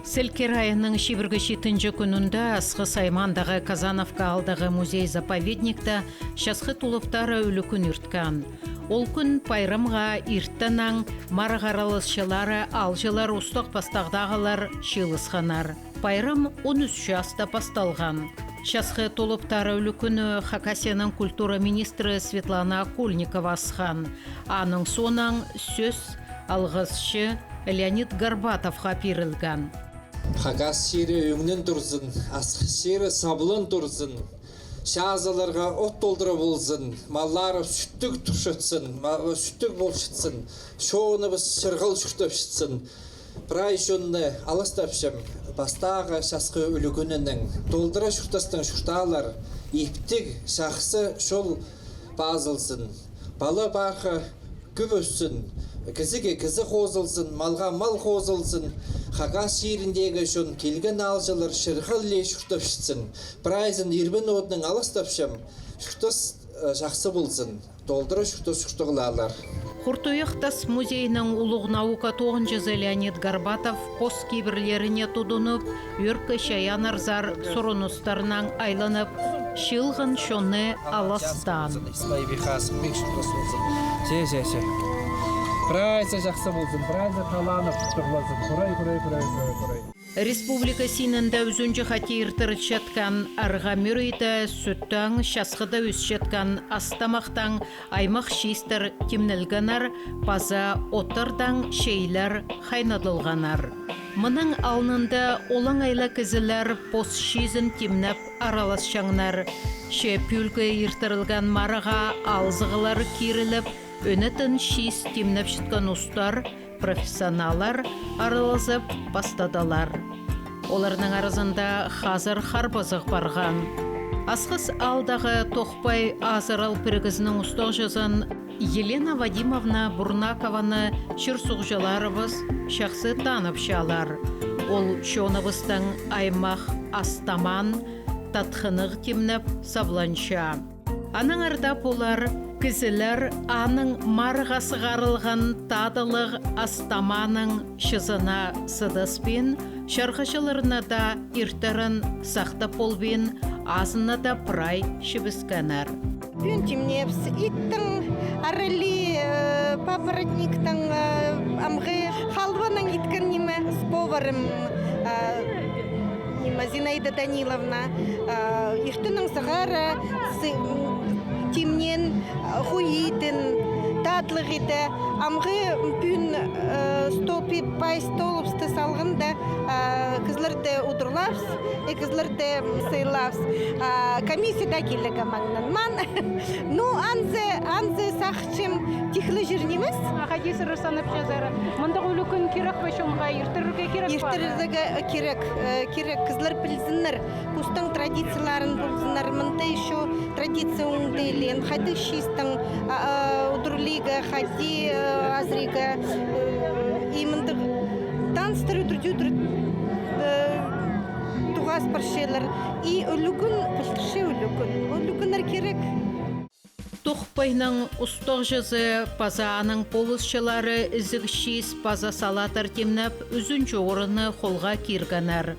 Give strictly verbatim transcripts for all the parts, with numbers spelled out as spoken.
Сілкер айының чибіргі читінҷі кӱнінде Асхыс аймаандағы Казановка аалдағы музей-заповедникте часхы тулуптары ӱлӱкӱн ирткен. Ол кӱн пайрамға иртеннең марығ араласчылары, аалҷылар, устағ-пастағдағылар чыылысханнар. Пайрам он ӱс часта пасталған. Часхы тулуптары ӱлӱкӱні Хакасияның культура министрі Светлана Окольникова асхан. Аның соонаң сӧс алғысчы Леонид Горбатовха пирілген. Хакас чирі ӧңнен турзын, Асхыс чирі саблан турзын, чазыларға от толдыра ползын, маллары сӱттіг турчатсын, ма-, сӱттіг полчатсын, чоныбыс чырғал чуртапчатсын. Прай чонны аластапчам пастағы часхы ӱлӱкӱнінең. Толдыра чуртастаң чуртаалар, иптіг, чахсы чол пазылзын. Пала-парха кӧп ӧссін, кізіге кізі хозылзын, малға мал хозылзын. Хакас чиріндегі чон, килген аалҷылар чырғал ле чуртапчатсын. Прайзын ирбен одынаң аластапчам. Чуртас, э, чахсы ползын. Толдыра чуртас чуртағлаалар. Хуртуях тас музейінің улуғ наука тоғынҷызы Леонид Горбатов пос кибірлеріне тудынып, ӧӧркі чайааннарзар сурыныстарнаң айланып, чыылған чонны аластаан. Прайзы чахсы ползын, прайзы таланып чуртағлазын. Хурай, хурай, хурай, хурай, хурай. Республика синінде ӱзінҷі хати иртірілчеткен арға мӧрейде сӱттең, часхыда ӧсчеткен ас-тамахтаң аймах чиистер тимнелгеннер, паза оттардаң чейлер хайнадылғаннар. Мының алнында олаңай ла кізілер пос чиизін тимнеп араласчаңнар. Че пӱӱлгі иртірілген марығға алызығлар киріліп, ӧнетін чиис тимнепчеткен устар, профессионаллар аралазып пастадылар. Оларның аразында хазыр харбазығ парған. Асхыс аалдағы Тохпай азырал пірігізінің устағҷызын Елена Вадимовна Бурнакованы чир-суғҷыларыбыс чахсы танапчалар. Ол чоныбыстың аймах ас-тамаан, татхынығ тимнеп сабланча. Аннаңар даа полар кізілер аның марығға сығарылған тадылығ ас-тамааның чызына сыдаспин, чарғыҷыларны даа иртерін сахтап полбин, азынада прай чібіскеннер. Пӱӱн тимнебіс иттің аралии, э, папоротниктің, э, амғы халбаның иткен ниме с поваром, э, ниме, Зинаида Даниловна, э, иртеннең сығара, сы-, м, тимнеен, э, хуй итін, татлығ иті. Амғы пӱӱн, э, стол пи-, пай столыбысты салғанда, э, кізілерді удурлабыс, э, кізілерді сыйлабыс. А комиссияда килерге маңнанмаан. Ну, анзы, анзы сағынчам, тихлі чир нимес. А хайди сірер санапчазар? Мындағ ӱлӱкӱн кирек пе чонға, иртірерге кирек пе? Иртірерге кирек, э, кирек. Кізілер пілзіннер, постың традицияларын пілзіннер. Мында ещё традиция оңдайлаан, хайдағ чиистең, а, а, удурлирға, хайди, э, азырирға, э, и мындағ таныстар удур-тӧдір, э, тоғас парчалар. И ӱлӱкӱн, пілдірче ӱлӱкӱн. Ӱлӱкӱннер кирек. Тохпайның устағҷызы паза аның полысчылары ізіг чиис паза салаттар тимнеп, ӱзінҷі орынны холға киргеннер.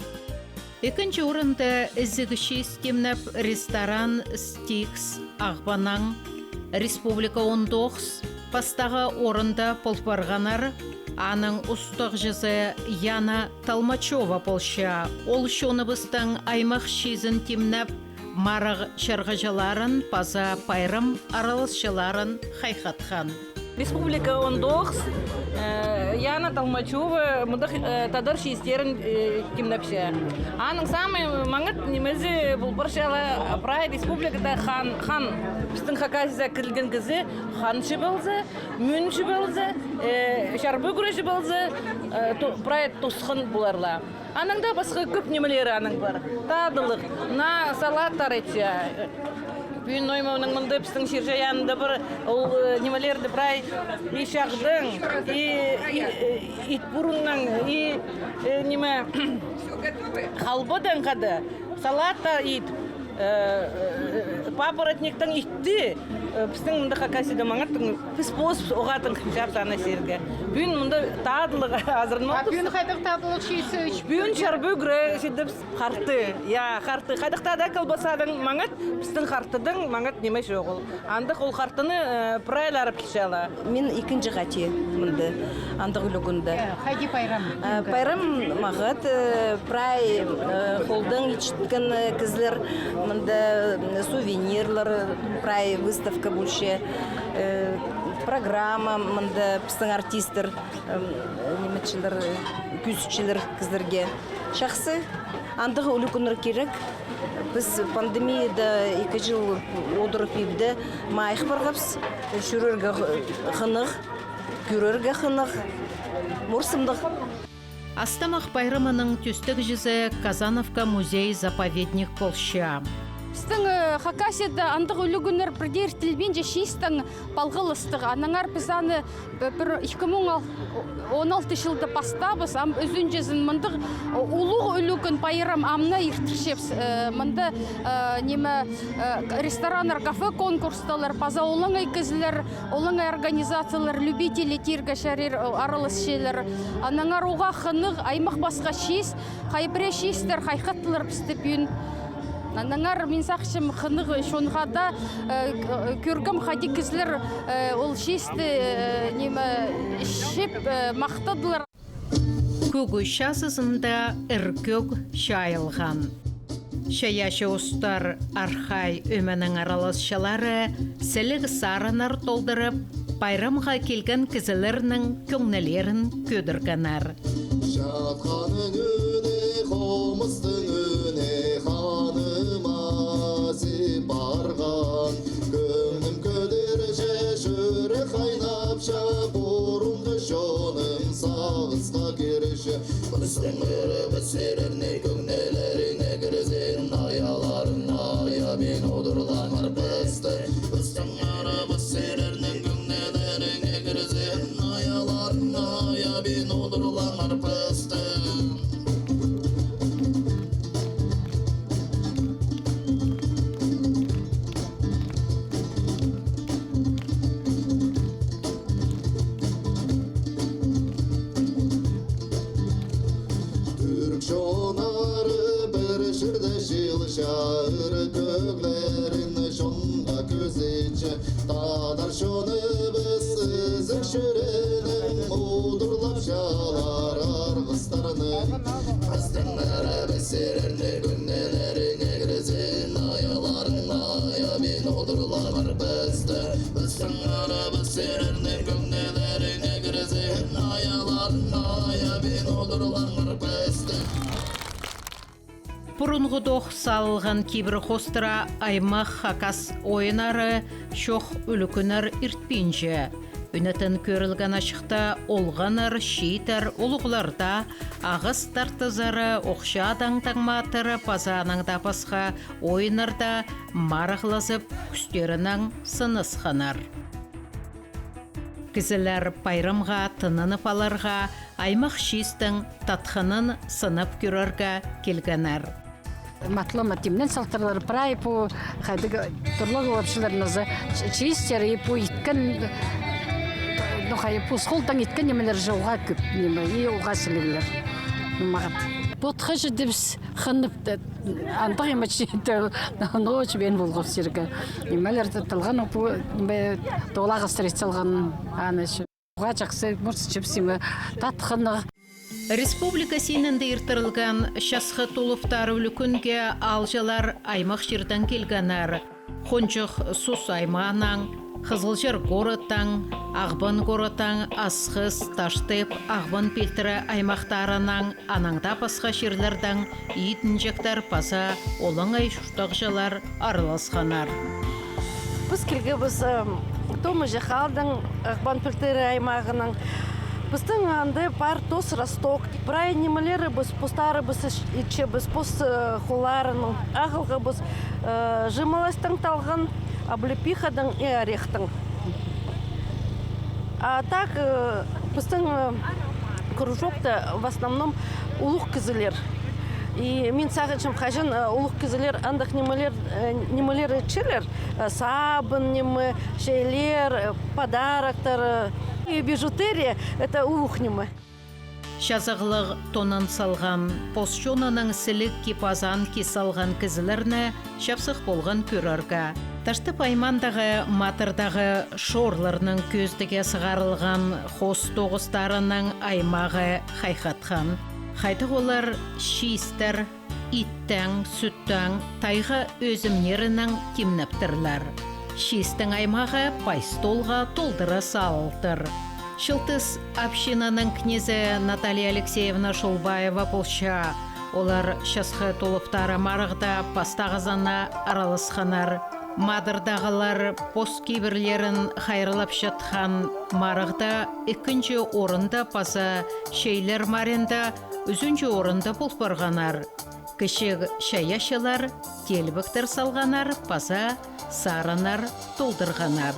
Ікінҷі орында ізіг чиис тимнеп, ресторан «Стикс» Ағбаннаң. Республика он тоғыс пастағы орында пол парғаннар. Аның устағҷызы Яна Толмачева полча. Ол чоныбыстың аймах чиизін тимнеп, марығ чарғыҷыларын паза пайрам араласчыларын хайхатхан. Республика он тоғыс, э, Яна Толмачева мындағ, э, тадар чиистерін, э, тимнепче. Аның самый маңат нимезі пол парча ла, прай республикада хан, хан, пістің Хакасияда кірген кізі ханҷы полза, мӱнҷі полза, э, чарба кӱречі полза, э, то-, прай тосхан полар ла. Аның даа пасха кӧп нимелері аның пар. Тадылығ, наа салаттар итче. Пӱӱн ноо мының мында пістің чир-чайаанында пар ол, э, нимелерні прай и чағдаң, и, и, э, ит пуруннаң, и, э, ниме, халбадаң хада, салатта ит, э, э, папоротниктің итті, Э, пістің мында Хакасияда маңаттың, піс поос оғаа тың чарсана сирге. Пӱӱн мында тадылығ азырын. А пӱӱн хайдағ тадылығ чиис? Пӱӱн чарбы ӱгре чидібіс. Харты, я, харты. Хайдағ тада колбасадаң маңат, пістің хартыдаң маңат ниме чоғыл. Андағ ол хартыны, э, прайлары пілче ала. Мин ікінҷі хати мында, андағ ӱлӱкӱнде. Э, хайди пайрам? Э, пайрам маңат, э, прай, э, холдаң итчеткен, э, кізілер, мында, м, сувенирлар, прай выставка полча, э, программа, мында пістің артисттер, м, ниме итчелер, э, кӧзітчелер кізілерге. Чахсы, андағ ӱлӱкӱннер кирек. Піс пандемияда ікі чыл одырып ибде, майых парғабыс, чӧрерге хынығ, кӧрерге хынығ, морсымнығ. Астамах пайрамының тӧстегҷізі Казановка музей-заповедник полча. Пістің, э, Хакасияда андағ ӱлӱкӱннер пірдее иртілбинче чиистең палғалыстығ. Аннаңар піс аны, э, пір ікі муң он алты чылда пастаабыс, ам ӱзінҷізін мындағ, э, улуғ ӱлӱкӱн пайрам амды иртірчебіс. Э, мында, э, ниме, э, рестораннар, кафе конкурсталар, паза олаңай кізілер, олаңай организациялар, любители тирге чарир, э, араласчалар. Аннаңар уғаа хынығ, аймах пасха чиис, хай пірее чиистер хайхаттылар пісті пӱӱн. Аннаңар мин сағынчам, хынығ чонға даа, э, к-, кӧргем, хайди кізілер, э, ол чиисті, э, ниме, ічіп, э, махтадылар. Кӧгі чазызында ір кӧг чайылған. Чайаачы устар архай ӧменің араласчылары сіліг сарыннар толдырып, пайрамға килген кізілернің кӧңнілерін кӧдіргеннер. Чатханның ӱні, хомыстың ӱні, ханыма сип парған. Кӧңнім кӧдірче, чӱрек хайнапча, пурунғы чоным сағысха кирче. Пістің ырыбыс сірернің кӧңнілеріңе кірзін, аяларың ая пин одырлаңар пісті. Пістің ырыбыс сірернің кӧңнілеріңе кірзін, аяларың ая пин одырлаңар пісті. Тӱрк чоннары пір чирде чыылча, ыр кӧглерін чонға кӧзітче. Тадар чоныбыс ізік чӱрегінең удурлапчалар арғыстарны. Пістің ырыбыс сірернің кӧңнілеріңе кірзін, аяларың ая пин одырлаңар пісті. Пістің ырыбыс сірернің кӧңнілеріңе кірзін, аяларың ая пин одырлаңар пісті. Пурунғыдох салылған кибір хоостыра аймах хакас ойыннары чох ӱлӱкӱннер иртпинче. Ӱнетін кӧрілген ачыхта олғаннар, чииттер, улуғлар даа, ағас тартызары, охча таңматтары паза анаң даа пасха ойыннарда марығлазып, кӱстерінең сынасханнар. Кізілер пайрамға тынанып аларға, аймах чиистің татхынын сынап кӧрерге килгеннер. Матлама тимнен салтырлар, прай пу хайдағ турлығ вообще-ле, чиистер, и пу иткен, ну, хай, пу схолдаң иткен нимелер же уғаа кӧп, ниме, и уғаа сіліглер. Ну, мағат. Потхы чідібіс хынып, андағ ниме чиитте, ну, очень бен полғабыс сирге. Нимелер тылған, пу, ниме, тоғлағы стрит салған, аны чі. Уғаа чахсы, морсчабыс, ниме, татхынығ. Республика синінде иртірілген часхы тулуптар ӱлӱкӱнге аалҷылар аймах чирдең килгеннер. Хонҷых Сус аймаанаң, Хызылчар городтаң, Ағбан городтаң, Асхыс, Таштып, Ағбан пилтірі аймахтарынаң, анаң даа пасха чирлердең идінҷектер паза олаңай чуртағҷылар араласханнар. Піс килгебіс, э, Томыҷах аалдаң, Ағбан пилтірі аймағынаң. Пістің анда пар тос росток. Прай нимелері піс постарыбыс итчебіс, пос, э, холларынаң. Ағылғабыс, э, жимолостьтаң талған, облепихадаң и орехтаң. А так, э, пістің, э, кружокта в основном улуғ кізілер. И мин сағынчам, хаҷан, э, улуғ кізілер андағ нимелер, э, нимелер итчелер, э, сабын, ниме, чеелер, э, подароктар, э, и бижутерия, это улуғ ниме. Чазағлығ тонын салған, пос чонының сіліг кип-азаан кис салған кізілерні чапсых полған кӧрерге. Таштып аймаандағы Мадырдағы шорларның кӧзідіге сығарылған хоос тоғыстарының аймағы хайхатхан. Хайдағ олар чиистер, иттең, сӱттең, тайға ӧзімнерінең тимнептірлер. Чиистің аймағы пай столға толдыра салылтыр. Чылтыс общинаның кнезі Наталья Алексеевна Шолбаева полча. Олар часхы толыптары марығда пастағызына араласханнар. Мадырдағылар пос кибірлерін хайраллапчатхан марығда ікінҷі орында паза чеелер марығында ӱзінҷі орында пол парғаннар. Кічіг чайаачылар теелбектер салғаннар паза сарыннар толдырғаннар.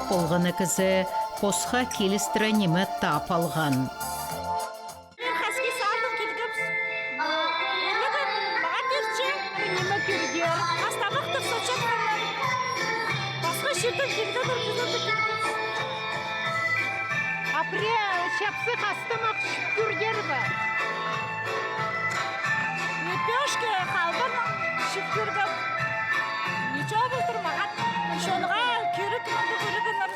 Полған на кізі посха килістіре ниме таап алған. Мин Хаски саадынаң килгем. Ниме кӧрче? Ниме кӧрер? Ас-тамах тырсчатханнар. Пасха чирдең килгеннер, пісті кӧргебіс. А пірее чапсых ас-тамах кӧрер бе? Лепёшка, халбан чіп кӧргем. Ничего полтыр мағаа. Чонға кирек мында кӧргеннер.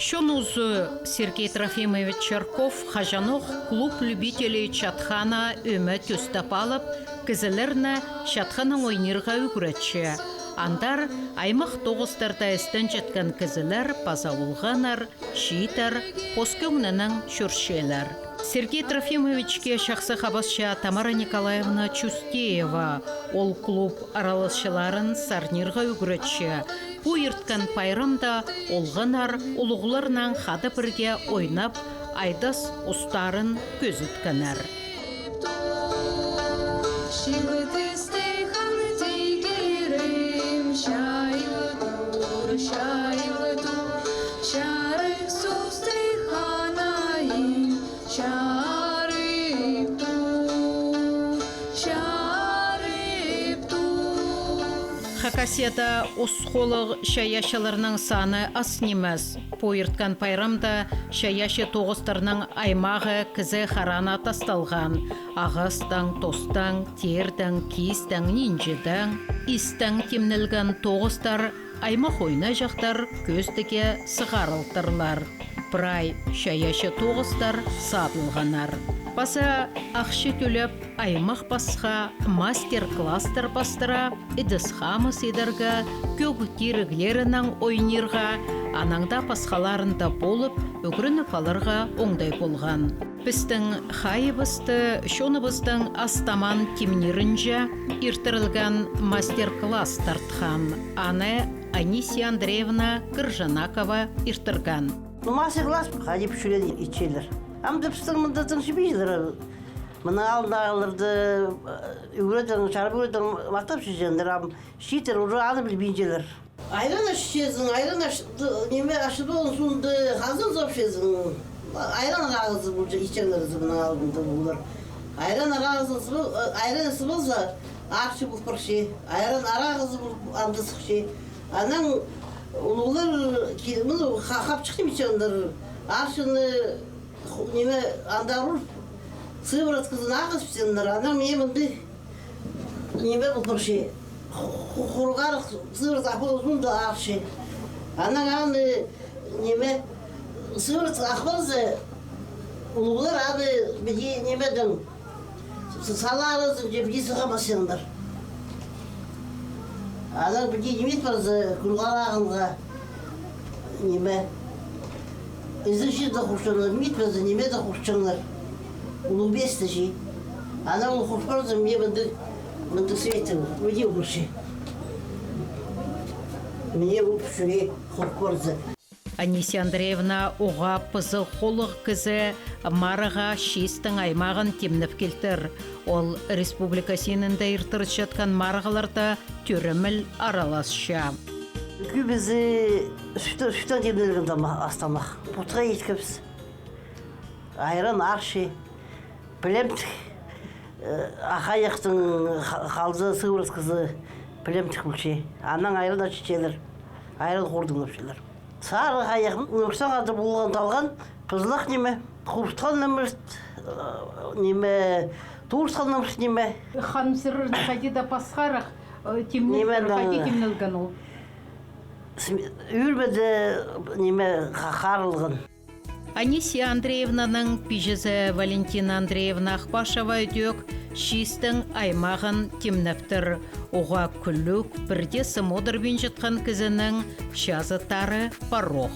Чон узы Сергей Трофимович Чарков хаҷанох клуб любителей чатхана ӧме тӧстеп алып, кізілерні чатханнаң ойнирға ӱгретче. Андар аймах тоғыстарда істенчеткен кізілер паза олғаннар, чииттер пос кӧңнінең чӧрчелер. Сергей Трофимовичке чахсы хабасча Тамара Николаевна Чустеева. Ол клуб араласчыларын сарнирға ӱгретче. Пу ирткен пайрамда олғаннар улуғларнаң хада пірге ойнап, айдас устарын кӧзіткеннер. Чарып тур, чарып тур, чарып тур. Хакасияда ус холлығ чайаачыларның саны ас нимес. Пу ирткен пайрамда чайаачы тоғыстарның аймағы кізі харана тасталған. Ағастаң, тостаң, теердең, киистең, нинҷідең, истең тимнелген тоғыстар аймах ойнаҷахтар кӧзідіге сығарылтырлар. Прай чайаачы тоғыстар садылғаннар. Паза ахча тӧлеп, аймах пасха мастер-класстар пастыра, идіс-хамыс идерге, кӧг тиріглерінең ойнирға, анаң даа пасхаларында полып, ӱгреніп аларға оңдай полған. Пістің хайыбысты чоныбыстың ас-тамаан тимнирінҷе иртірілген мастер-класс тартхан. Аны Анисия Андреевна Кыржанакова иртірген. Ну, мастер-класс хайди пӱӱн итчелер. Амды пістің мында тынчыбинчалар. Мының алнындағыларды, э, ӱгредең, чарып ӱгредең махтапчазыңнар, ам чииттер уже аны пілбинчелер. Айран ачазың, айран аш-, ды-, ниме, ачы полған соонда хазан сопчазың. Айран арағызы полча, итчеңнер мының алнында олар. Айран арағызы пол-, э, айран ис полза, арчы пол парча. Айран арағызы пол анда сыхча. Анаң улуғлар ки-, мыны ха-, хапчыхты итчеңнер. Арчыны ху-, ниме, андар ур, сыворотказын ағызыбысчаңнар, анаң мына мындағ ниме пол парча. Ху-, ху-, хурғарах сыворотка ах ползын даа арчы. Анаң аны, ниме, сыворотка ах полза, улуғлар аны піди нимедең, с-, саларызын же піди сыға пасчаңнар. Анаң піди ниме ит парза, кӱн харағына, ниме, ізіг чирде хурчаңнар, ниме ит парза, ниме дее хурчаңнар. Улуғ песте чи. Анаң ол хурчазың, мына мындағ, мындағ светтең, піди ол парча. Мына ол пӱӱн хурчазың. Анисия Андреевна уғаа пызығ холлығ кізі марығға чиистің аймағын тимнеп килтір. Ол республика синінде иртірчеткен марығларда тӧреміл араласча. Кӧбізі сӱттең, сӱттең тимнелген тама-, ас-тамах. Путха иткебіс. Айран, арчы, пілемтік, э, ах хайахтың ха-, халза, сывырасхазы, пілемтік полча. Анаң айран ачылчалар, айран хордың тапчалар. Сарығ хайах нымыртаң хада полған талған, пызылах ниме, хуртхан нымырт, э, ниме, туртхан нымырт ниме. Хан сірерні хайди даа пасхарах, э, тимнелген, хайди тимнелген ол? См-, ӱрмеде ниме ха-, харылған. Анисия Андреевнаның пиҷезі Валентина Андреевна Ахпашева ідӧк чиистің аймағын тимнептір. Уғаа кӱлӱк, пірдее сым одырбинчатхан кізінің чазыттары пар ох.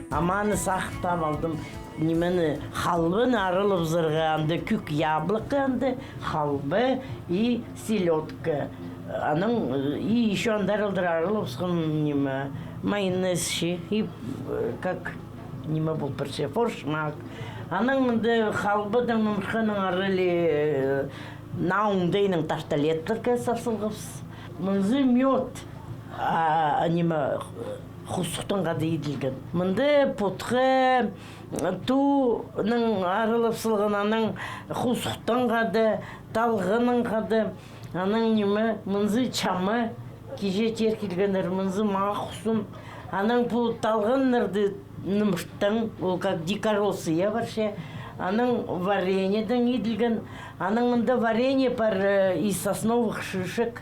Аманы сахтап алдым. Нимені, халбаны аралабызарға, анда кӧк яблоко, анда халба и селёдка. Анаң, э, и ещё андар алдыр аралабысхан ниме, майонез чи, и, э, как ниме пол парча, форшмак. Анаң мында халбадаң нымыртханың аралии, э, науңдайның тарталеттерге сарсылғабыс. Мынзы мёд, а, ниме, хусухтаң хада иділген. Мында путха, тууның аралап салған, анаң хусухтаң хада, талғаннаң хада. Анаң ниме, мынзы чама, кичее тер килгеннер, мынзы мағаа хусум. Анаң пу талғаннарды нымырттаң, ол как дикоросы, я, парча. Анаң вареньедең иділген. Анаң мында варенье пар, э, из сосновых шишек.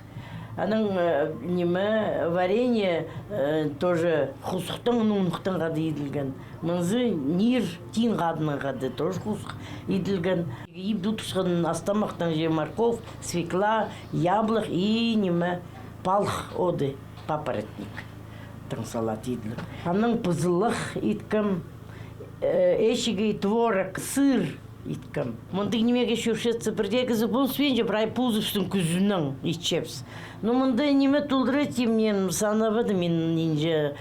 Анаң, э, ниме, варенье, э, тоже хусухтаң, нуңнухтаң хада иділген. Мынзы нир, тиин хадынаң хада тоже хусух иділген. Ибде тутчатхан ас-тамахтаң же морковь, свекла, яблох и ниме, палых оды, папоротник. Тың салат иділген. Анаң пызылах иткем, э, эчіг, творог, сыр иткем. Мындағ нимеге чӧрчетсе, пірдее кізі полыспинча, прай позыбыстың кӱзінең итчебіс. Ну, мында ниме толдыра тимнеен, санабадым мин нинҷе.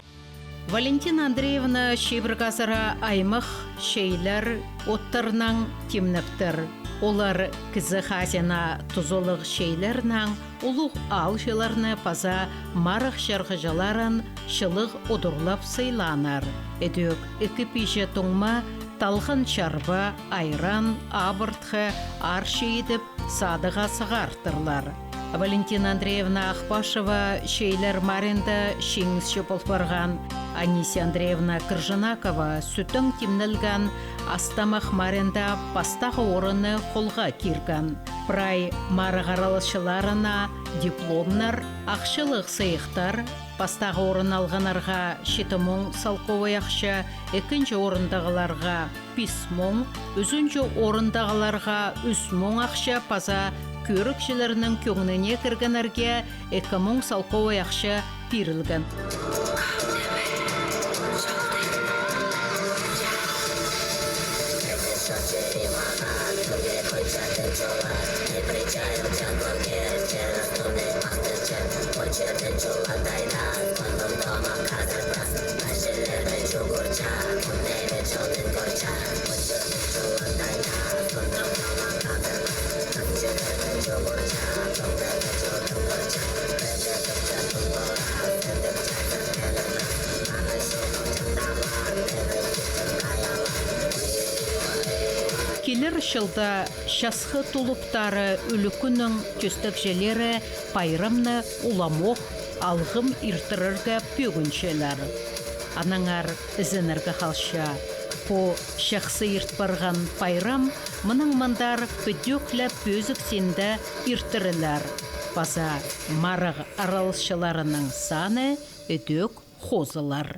Валентина Андреевна чибіргі азыра аймах чейлер оттарнаң тимнептір. Олар кізі хазина тузалығ чейлернең улуғ аалҷыларны паза марығ чарғыҷыларын чылығ удурлап сыйлааннар. Ідӧк ікі пиҷе туңма талған чарба, айран, абыртхы, арчы идіп, садығға сығартырлар. Валентина Андреевна Ахпашева чейлер марығында чиңісчі пол парған. Анисия Андреевна Кыржинакова сӱттең тимнелген ас-тамах марығында пастағы орынны холға кирген. Прай марығ араласчыларына дипломнар, ахчалығ сыйыхтар, пастағы орын алғаннарға читі муң салковай ахча, ікінҷі орындағыларға пис муң, ӱзінҷі орындағыларға ӱс муң ахча паза кӧрігҷілернің кӧңніне кіргеннерге ікі муң салковай ахча пирілген. Килер чылда Часхы тулуптары ӱлӱкӱннің тӧстегҷілері пайрамны уламох, алғым иртірерге пӧгінчелер. Аннаңар ізенерге халча, пу чахсы ирт парған пайрам мының мындар пӱдӧк ле пӧзік синде иртірілер. Паза марығ араласчыларының саны ідӧк хозылар.